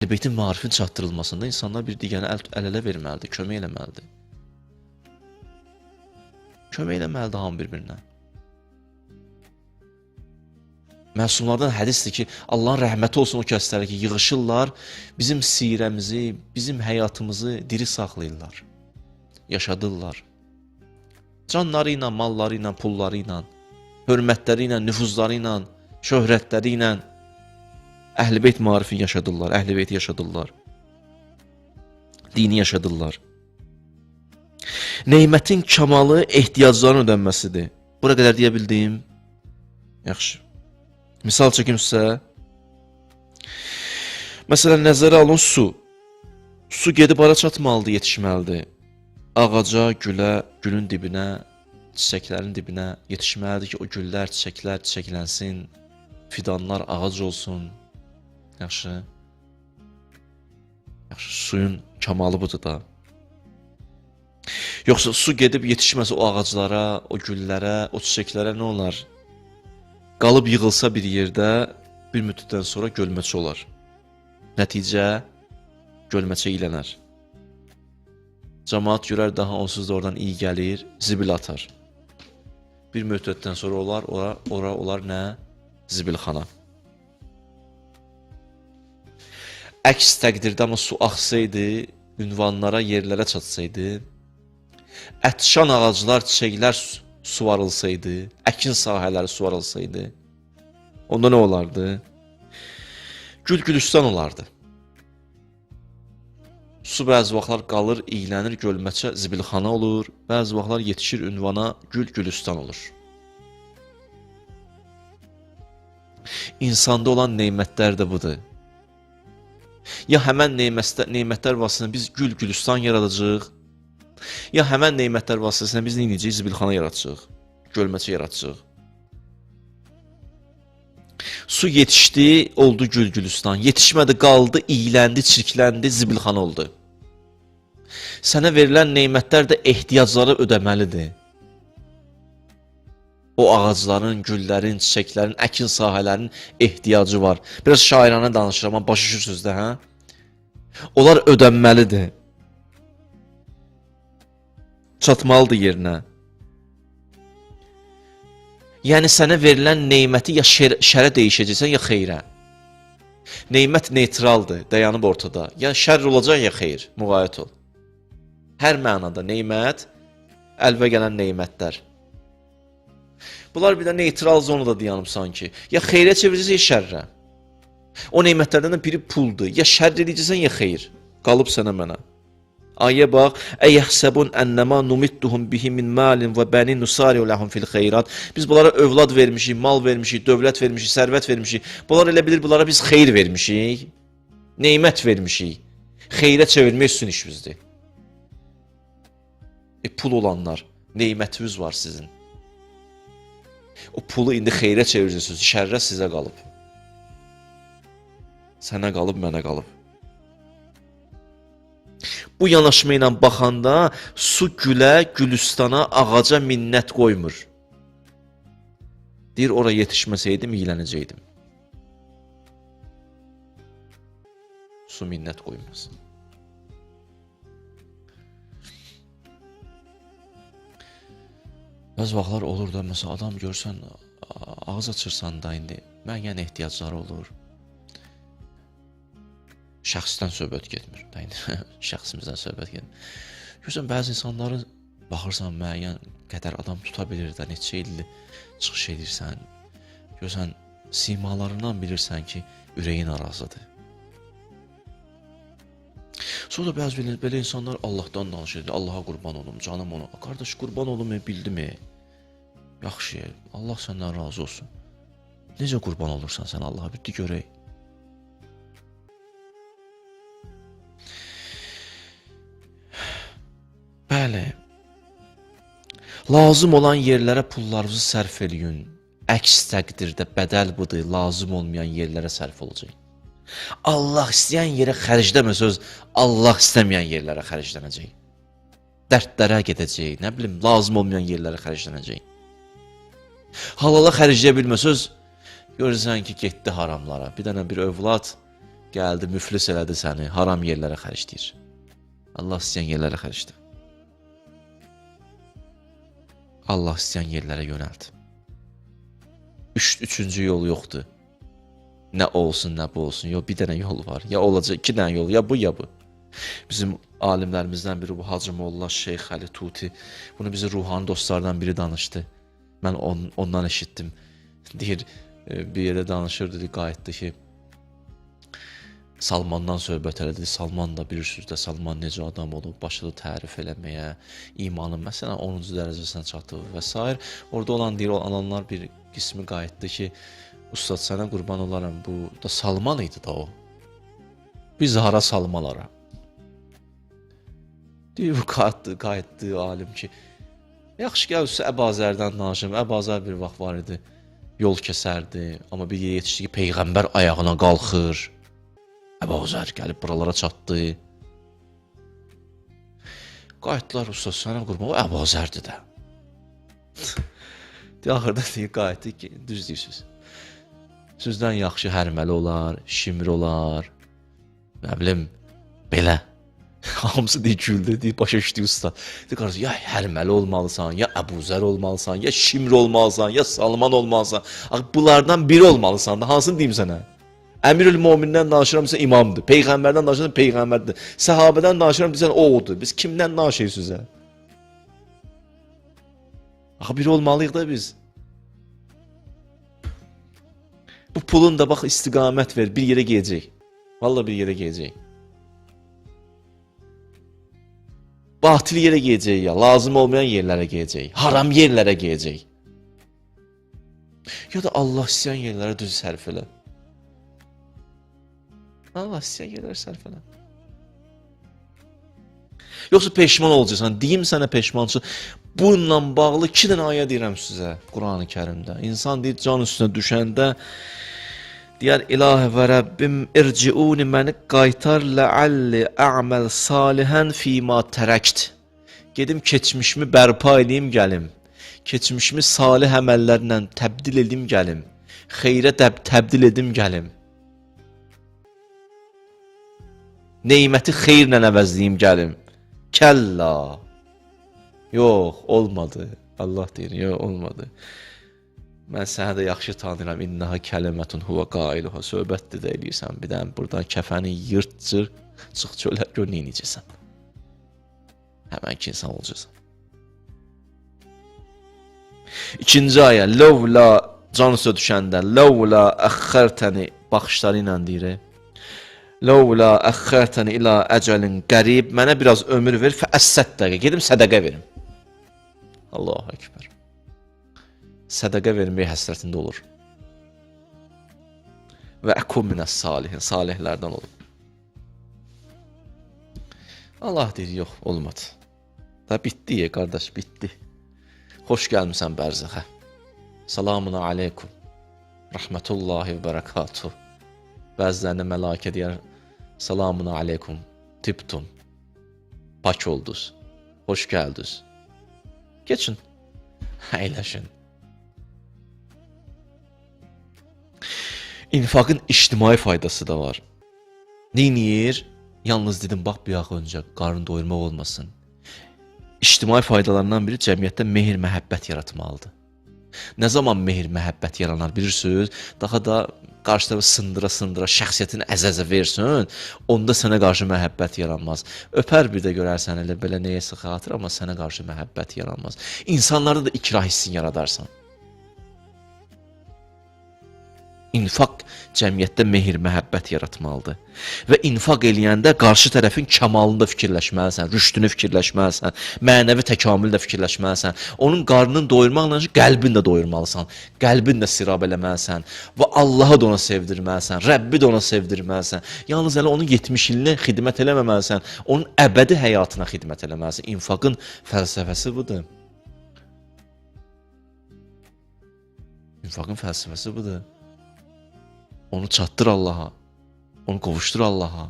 Əhl-i Beytin maarifin çatdırılmasında insanlar bir digərinə əl-ələ verməlidir, kömək eləməlidir. Kömək eləməlidir hamı bir-birinə. Məsumlardan hədisdir ki, Allahın rəhməti olsun o kəslərə ki, yığışırlar, bizim sirəmizi, bizim həyatımızı diri saxlayırlar, yaşadırlar. Canları ilə, malları ilə, pulları ilə, hörmətləri ilə, nüfuzları ilə, şöhrətləri ilə Əhl-i Beyt maarifini yaşadırlar, Əhl-i Beyti yaşadırlar, dini yaşadırlar. Nemətin kamalı ehtiyacların ödənməsidir. Bura qədər deyə bildim? Yaxşı. Misal çəkim sizə. Məsələn, nəzərə alın su. Su gedib hara çatmalıdır, yetişməlidir. Ağaca, gülə, gülün dibinə, çiçəklərin dibinə yetişməlidir ki, o güllər, çiçəklər çiçəklənsin, fidanlar ağac olsun. Yaxşı. Yaxşı, suyun kamalı budur da. Yoxsa su gedib yetişməsə o ağaclara, o güllərə, o çiçəklərə nə olar? Qalıb yığılsa bir yerdə, bir müddətdən sonra gölməçə olar. Nəticə, gölməçə iylənər. Camaat görər daha onsuz da oradan iyi gəlir, zibil atar. Bir müddətdən sonra olar, ora olar nə? Zibilxana. Əks təqdirdə amma su axsaydı, ünvanlara, yerlərə çatsaydı, ətşan ağaclar, çiçəklər suvarılsaydı, əkin sahələri suvarılsaydı, onda nə olardı? Gül gülüstan olardı. Su bəzi vaxtlar qalır, iylənir, gölməçə, zibilxana olur, bəzi vaxtlar yetişir ünvana, gül gülüstan olur. İnsanda olan nemətlər də budur. Ya həmən nemətlər vasitəsilə biz gül gülüstan yaradacağıq, ya həmən nemətlər vasitəsilə biz nə edəcəyik? Zibilxana yaradacağıq, gölməçə yaradacağıq. Su yetişdi, oldu gül gülüstan. Yetişmədi, qaldı, iyləndi, çirkləndi, zibilxana oldu. Sənə verilən nemətlər də ehtiyacları ödəməlidir. O ağacların, güllərin, çiçəklərin, əkin sahələrinin ehtiyacı var. Biraz şairanə danışıram, amma başa düşürsünüz də, hə? Onlar ödənməlidir. Çatmalıdır yerinə. Yəni sənə verilən neməti ya şərə dəyişəcəksən, ya xeyrə. Neymət neytraldır, dayanıb ortada. Ya şər olacaq, ya xeyr, müğayət ol. Hər mənada neymət, əlvə gələn neymətlər. Bunlar bir də neytral zonada dayanıb sanki. Ya xeyrə çevirəcəksən, ya şərrə. O neymətlərdən də biri puldur. Ya şər eləyəcəksən, ya xeyr. Qalıb sənə mənə. Ayə bax, əyəhsəbun ənəmə numidduhum bihi min malin və bənin nusari'u ləhum fil xeyrat. Biz bunlara övlad vermişik, mal vermişik, dövlət vermişik, sərvət vermişik. Bunlar elə bilir, bunlara biz xeyr vermişik, neymət vermişik. Xeyrə çevirmək üçün işimizdir. Pul olanlar, neymətiniz var sizin. O pulu indi xeyrə çevirəcəksiniz, şərrə sizə qalıb. Sənə qalıb, mənə qalıb. Bu yanaşma ilə baxanda su gülə, gülüstana, ağaca minnət qoymur. Deyir, ora yetişməsəydim, iylənəcəkdim. Su minnət qoymaz. Bəzi vaxtlar olur da, məsələn, adam görsən, ağız açırsan da indi, müəyyən ehtiyacları olur. Şəxsdən söhbət getmir. Şəxsimizdən söhbət getmir. Görürsən, bəzi insanların baxırsan, müəyyən qədər adam tuta bilir də, neçə ildir çıxış edirsən. Görürsən, simalarından bilirsən ki, ürəyi narazıdır. Sonra bəzi belə insanlar Allahdan danışır. Allaha qurban olum, canım ona. Qardaş, qurban olum, bildimi? Yaxşı, Allah səndən razı olsun. Necə qurban olursan sən Allaha, bir görək. Bəli, lazım olan yerlərə pullarınızı sərf eləyin. Əks təqdirdə bədəl budur, lazım olmayan yerlərə sərf olacaq. Allah istəyən yerə xərcləmə söz, Allah istəməyən yerlərə xərclənəcək. Dərdlərə gedəcək, nə bilim, lazım olmayan yerlərə xərclənəcək. Halala xərcləyə bilməsöz, görürsən ki, getdi haramlara. Bir dənə bir övlad Gəldi, müflis elədi səni, haram yerlərə xərcləyir. Allah istəyən yerlərə xərcləyir. Allah istəyən yerlərə yönəldi. Üçüncü yol yoxdur. Nə olsun, nə bu olsun. Yox, bir dənə yol var. Ya olacaq, iki dənə yol, ya bu, ya bu. Bizim alimlərimizdən biri bu Hacı Molla Şeyx Əli Tuti. Bunu bizi ruhani dostlardan biri danışdı. Mən ondan eşitdim. Deyir, bir yerdə danışır, dedi, qayıtdı ki, Salmandan söhbət elədi. Salman da bilirsiniz də, Salman necə adam olub, başladı tərif eləməyə, imanın məsələn 10-cu dərəcəsinə çatıb və s. Orada olan deyir, olanlar bir qismi qayıtdı ki, ustad sənə qurban olaram, bu da Salman idi da o. Biz hara Salmanlara. Deyir, bu qayıtdı alim ki, yaxşı gəl usta Əbazərdən danışım. Əbazər bir vaxt var idi, yol kəsərdi, amma bir yerə yetişdi ki, Peyğəmbər ayağına qalxır. Əbazər gəlib buralara çatdı. Qayıtdılar, usta sənə qurban, o Əbazərdir də. Axırda deyir, qayıtdı ki, düz deyirsiniz. Sizdən yaxşı hərməli olar, şimr olar, nə bilim, belə. Hamısı deyir, güldü, deyir, başa düşdü usta. Deyir, qardaş, ya hərməli olmalısan, ya Əbuzər olmalısan, ya Şimr olmalısan, ya Salman olmalısan. Axı, bunlardan biri olmalısan da, hansını deyim sənə? Əmirül Mömindən danışıram, sən imamdır. Peyğəmbərdən danışıram, peyğəmbərdir. Səhabədən danışıram, sən o odur. Biz kimdən danışırıq sizə? Axı, biri olmalıyıq da biz. Bu pulun da bax istiqamət ver, bir yerə gedəcək. Vallahi bir yerə gedəcək. Batil yerə gedəcək ya, lazım olmayan yerlərə gedəcək, haram yerlərə gedəcək. Ya da Allah istəyən yerlərə düz sərf elə. Allah istəyən yerlərə sərf elə. Yoxsa peşman olacaqsan, deyim sənə peşmançı. Bununla bağlı 2 dənə ayə deyirəm sizə Qur'an-ı Kərimdə. İnsan deyir, can üstünə düşəndə deyər, İlahi və Rəbbim irciuni, məni qaytar, ləalli ə'məl salihən fīmā tərəkt. Gedim keçmişimi bərpa eləyim gəlim. Keçmişimi salih əməllərlə təbdil edim gəlim. Xeyrə təbdil edim gəlim. Neyməti xeyirlə əvəzləyim gəlim. Kəlla. Yox, olmadı. Allah deyir, yox, olmadı. Mən sənə də yaxşı tanıyıram. İnnaha kəlimətun huvə qailuha. Söhbətdir də eləyirsən. Bir dənə buradan kəfəni yırt, cır, çıx çölə, gör nə eləyəcəksən. Həmənki insan olacaqsan. İkinci ayə, lovla, can üstə düşəndə, lovla əxxərtəni baxışları ilə deyir. Lovla əxxərtəni ilə əcəlin qərib, mənə biraz ömür ver, fəəssəddəqə, gedim sədəqə verim. Allahu Ekber. Sədəqə vermək həsrətində olur. Və əkum minəs salihin, salihlərdən olur. Allah deyir, yox, olmadı. Da bitdi, qardaş, bitdi. Xoş gəlmisən bərzəxə. Salamun aleykum. Rəhmətullahi və bərəkatuh. Bəzilərinə məlakə deyər, salamun aleykum, tibtum. Pak oldunuz. Xoş gəldiniz. Keçin, əyləşin. İnfaqın ictimai faydası da var. Neyniyir? Yalnız dedim, bax bir axı öncə, qarın doyurmaq olmasın. İctimai faydalarından biri cəmiyyətdə mehr, məhəbbət yaratmalıdır. Nə zaman mehr, məhəbbət yaranar bilirsiniz? Daha da qarşı tərəfə sındıra-sındıra şəxsiyyətini əzəzə versin, onda sənə qarşı məhəbbət yaranmaz. Öpər bir də görərsən elə belə nəyəsə xatır, amma sənə qarşı məhəbbət yaranmaz. İnsanlarda da ikrah hissini yaradarsan. İnfaq cəmiyyətdə mehr, məhəbbət yaratmalıdır. Və infaq eləyəndə qarşı tərəfin kəmalını da fikirləşməlisən, rüşdünü fikirləşməlisən, mənəvi təkamülü də fikirləşməlisən. Onun qarnını doyurmaqla qəlbini də doyurmalısan, qəlbini də sirab eləməlisən və Allahı da ona sevdirməlisən, Rəbbi də ona sevdirməlisən. Yalnız elə onun 70 ilinə xidmət eləməməlisən, onun əbədi həyatına xidmət eləməlisən. İnfaqın fəlsəfəsi budur. İnfaqın fəlsəfəsi budur. Onu çatdır Allaha, onu qovuşdur Allaha,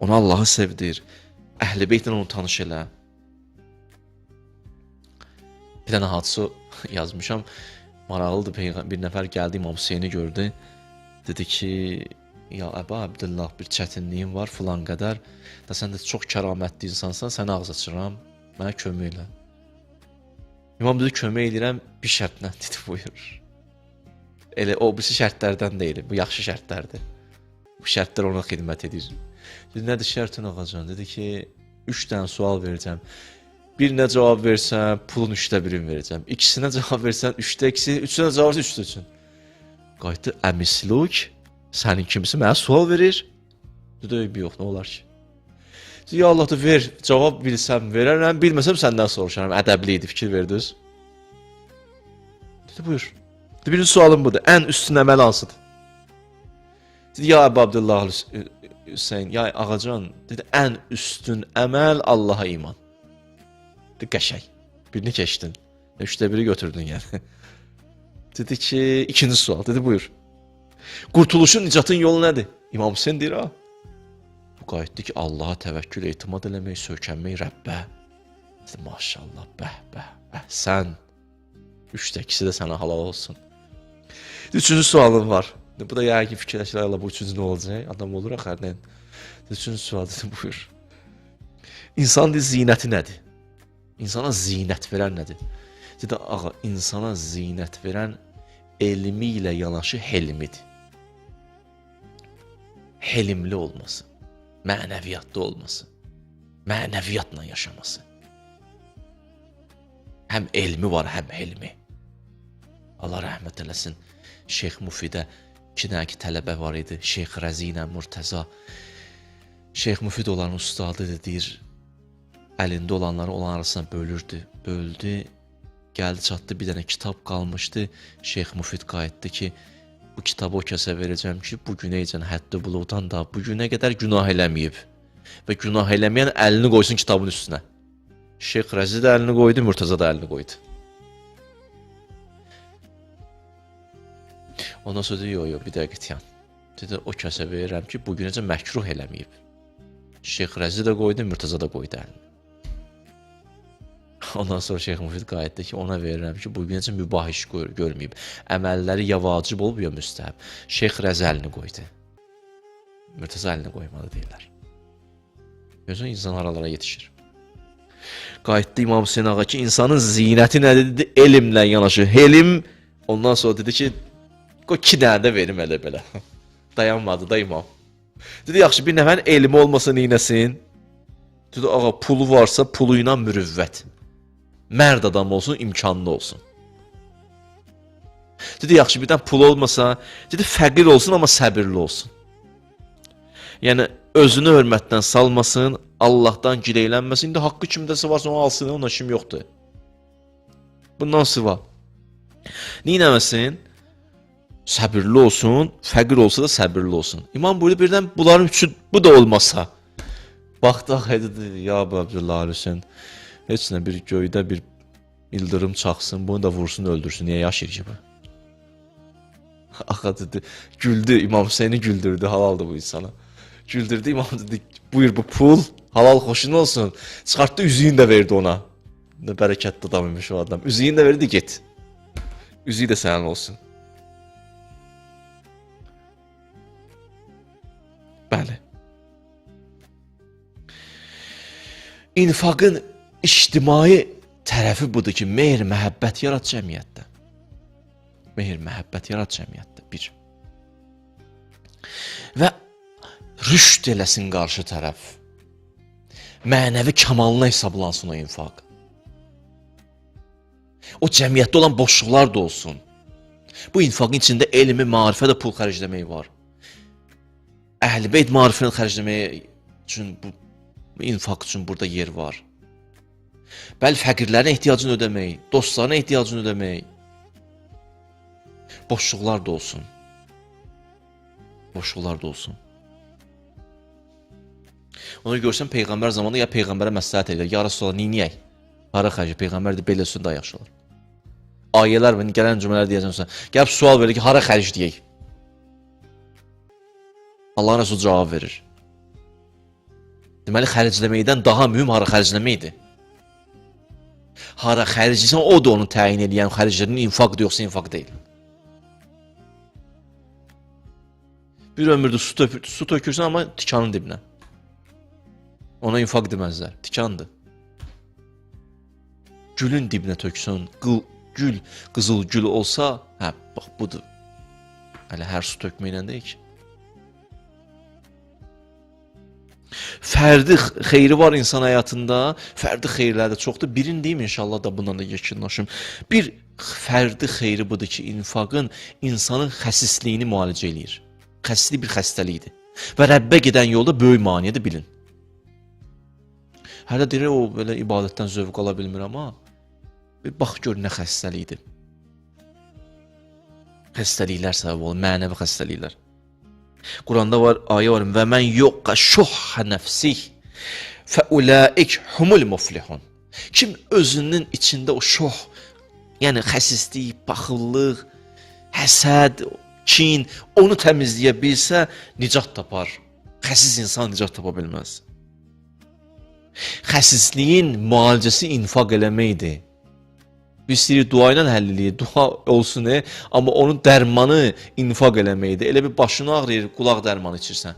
onu Allahı sevdir, Əhl-i Beytlə onu tanış elə. Bir dənə hadisə yazmışam, maraqlıdır, bir nəfər gəldi, İmam Hüseyni gördü, dedi ki, Ya Əba Əbdillah, bir çətinliyim var filan qədər. Da sən də çox kəramətli insansan, sənə ağız açıram, mənə kömək elə. İmam dedi, kömək eləyirəm bir şərtlə, dedi, buyur. Elə o birisi şərtlərdən deyil, bu yaxşı şərtlərdir. Bu şərtlər ona xidmət edir. Dedi, nədir şərtin ağacan? Dedi ki, 3 dənə sual verəcəm. Birinə cavab versən, pulun 3də birini verəcəm. İkisinə cavab versən, 3də 2-si, üçünə cavab versən, 3də 3-ün. Qayıtdı, əmisluk, sənin kimisi mənə sual verir. Dedi, eybi yox, nə olar ki? Dedi, ya Allah da ver, cavab bilsəm verərəm, bilməsəm səndən soruşaram. Ədəbli idi, fikir verdiniz. Dedi, buyur. Dedi, birinci sualım budur, ən üstün əməl hansıdır? Dedi, ya Əbu Abdullah Hüseyin, ya ağacan, dedi, ən üstün əməl Allaha iman. Dedi, qəşəng, birini keçdin, 3də biri götürdün yəni. Dedi ki, ikinci sual, dedi, buyur. Qurtuluşun, nicatın yolu nədir? İmam Hüseyin deyir, ha. Bu qayıtdı ki, Allaha təvəkkül, etimad eləmək, söykənmək Rəbbə. Dedi, maşallah, bəh, bəh, əhsən. 3də 2-si də sənə halal olsun. Üçüncü sualım var. Bu da yəqin fikirləşir, Allah, bu üçüncü nə olacaq? Adam olur axı, nə? Üçüncü sual dedi, buyur. İnsan deyir, zinəti nədir? İnsana zinət verən nədir? Dedi, ağa, insana zinət verən elmi ilə yanaşı helmidir. Helmli olması, mənəviyyatda olması, mənəviyyatla yaşaması. Həm elmi var, həm helmi. Allah rəhmət eləsin. Şeyx Mufidə iki dənə ki tələbə var idi. Şeyx Rəzi ilə Murtəza. Şeyx Mufid onların ustadı idi, deyir, əlində olanları olan arasına bölürdü. Böldü, gəldi çatdı, bir dənə kitab qalmışdı. Şeyx Mufid qayıtdı ki, bu kitabı o kəsə verəcəm ki, bu günəyəcən həddi buluqdan da bu günə qədər günah eləməyib. Və günah eləməyən əlini qoysun kitabın üstünə. Şeyx Rəzi də əlini qoydu, Murtəza da əlini qoydu. Ondan sonra dedi, yox, yox, bir dəqiqə tiyan. Dedi, o kəsə verirəm ki, bu günəcə məkruh eləməyib. Şeyx Rəzi də qoydu, Murtəza da qoydu əlini. Ondan sonra Şeyx Mufid qayıtdı ki, ona verirəm ki, bu günəcə mübah iş görməyib. Əməlləri ya vacib olub, ya müstəhəb. Şeyx Rəzi əlini qoydu. Murtəza əlini qoymadı deyirlər. Görürsən, insan haralara yetişir. Qayıtdı İmam Hüseyin ağa ki, insanın zinəti nədir? Dedi, elmlə yanaşı. Helm. Ondan sonra dedi ki, qoy 2 dənə də verim elə belə. Dayanmadı da imam. Dedi, yaxşı, bir nəfərin elmi olmasa neynəsin? Dedi, ağa, pulu varsa pulu ilə mürüvvət. Mərd adam olsun, imkanlı olsun. Dedi, yaxşı, birdən pulu olmasa, dedi, fəqir olsun, amma səbirli olsun. Yəni, özünü hörmətdən salmasın, Allahdan gileylənməsin. İndi haqqı kimdəsə varsa onu alsın, ona işim yoxdur. Bundan sıva. Neynəməsin? Səbirli olsun, fəqir olsa da səbirli olsun. İmam buyurdu, birdən bunların üçü, bu da olmasa. Baxdı, axı, dedi, ya Əbu Abdullah Hüseyin, heç nə bir göydə bir ildırım çaxsın, bunu da vursun, öldürsün. Niyə yaşayır ki bu? Axa dedi, güldü, İmam Hüseyni güldürdü, halaldır bu insana. Güldürdü, İmam dedi, buyur bu pul, halal xoşun olsun. Çıxartdı, üzüyünü də verdi ona. Nə bərəkətli adam imiş o adam. Üzüyünü də verdi, get. Üzüyü də sənin olsun. Bəli. İnfaqın ictimai tərəfi budur ki, mehr, məhəbbət yarat cəmiyyətdə. Mehr, məhəbbət yarat cəmiyyətdə. Bir. Və rüşd eləsin qarşı tərəf. Mənəvi kamalına hesablansın o infaq. O cəmiyyətdə olan boşluqlar da olsun. Bu infaqın içində elmi, maarifə də pul xərcləmək var. Əhl-i beyt maarifini xərcləmək üçün bu infaq üçün burada yer var. Bəli, fəqirlərin ehtiyacını ödəmək, dostların ehtiyacını ödəmək. Boşluqlar da olsun. Boşluqlar da olsun. Onu görsən Peyğəmbər zamanında ya Peyğəmbərə məsləhət edir, ya Rəsulullah, neyniyək? Hara xərcə? Peyğəmbər də belə olsun daha yaxşı olar. Ayələr və gələn cümlələr deyəcəm sənə. Gəlib sual verir ki, hara xərcləyək? Allah Rəsulü cavab verir. Deməli, xərcləməkdən daha mühüm hara xərcləməkdir. Hara xərcləyirsən, o da onu təyin eləyən xərclərin infaqdır, yoxsa infaq deyil. Bir ömürdür su tökürsən, amma tikanın dibinə. Ona infaq deməzlər. Tikandır. Gülün dibinə töksən, gül, qızıl gül olsa, hə, bax budur. Hələ hər su tökməklə deyil ki. Fərdi xeyri var insan həyatında, fərdi xeyirlər də çoxdur. Birini deyim inşallah da bundan da yekunlaşım. Bir fərdi xeyri budur ki, infaqın insanın xəsisliyini müalicə eləyir. Xəsislik bir xəstəlikdir. Və Rəbbə gedən yolda böyük maneədir, bilin. Hələ deyir, o belə ibadətdən zövq ala bilmir, amma bir bax gör nə xəstəlikdir. Xəstəliklər səbəb olur, mənəvi xəstəliklər. Quranda var, ayə var. Və mən yuqqa şuhha nəfsih fəulaik humul muflihun. Kim özünün içində o şuh, yəni xəsislik, paxıllıq, həsəd, kin, onu təmizləyə bilsə, nicat tapar. Xəsis insan nicat tapa bilməz. Xəsisliyin müalicəsi infaq eləməkdir. Biz istəyirik dua ilə həll eləyir, dua olsun, amma onun dərmanı infaq eləməkdir. Elə bir başın ağrıyır, qulaq dərmanı içirsən.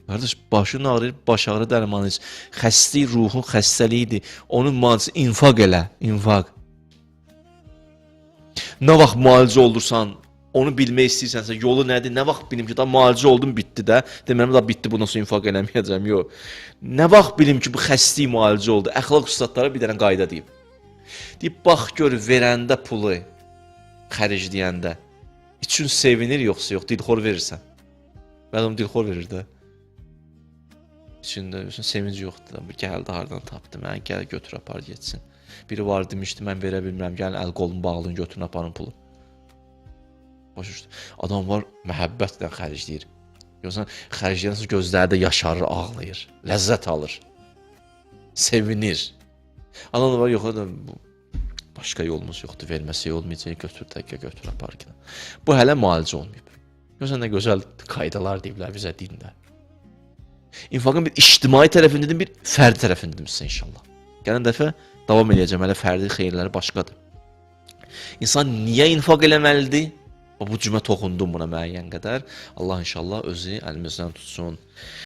Qardaş, başın ağrıyır, baş ağrı dərmanı iç. Xəstlik ruhun xəstəliyidir. Onun müalicəsi infaq elə, infaq. Nə vaxt müalicə olursan, onu bilmək istəyirsənsə, yolu nədir? Nə vaxt bilim ki, da müalicə oldum, bitdi də. Demərəm da bitdi, bundan sonra infaq eləməyəcəm. Yox. Nə vaxt bilim ki, bu xəstlik müalicə oldu? Əxlaq ustadları bir dənə qayda deyib. Deyib, bax gör verəndə pulu, xərcləyəndə üçün sevinir yoxsa yox, dilxor verirsən. Bəlkə dilxor verir də. İçində üçün sevinci yoxdur da. Bu gəldi hardan tapdı məni, gəl götür apar getsin. Biri var demişdi, mən verə bilmirəm, gəlin əl qolumu bağlayın, götürün aparın pulu. Başa düşdü. Adam var məhəbbətlə xərcləyir. Görürsən, xərcləyəndən sonra gözləri də yaşarır, ağlayır, ləzzət alır, sevinir. Adam da var, yox, bu başqa yolumuz yoxdur, verməsə olmayacaq, götür dəqiqə, götür apar ki. Bu hələ müalicə olmayıb. Görürsən nə gözəl qaydalar deyiblər bizə dində. İnfaqın bir ictimai tərəfini dedim, bir fərdi tərəfini dedim sizə inşallah. Gələn dəfə davam eləyəcəm, hələ fərdi xeyirləri başqadır. İnsan niyə infaq eləməlidir? Bu cümə toxundum buna müəyyən qədər. Allah inşallah özü əlimizdən tutsun.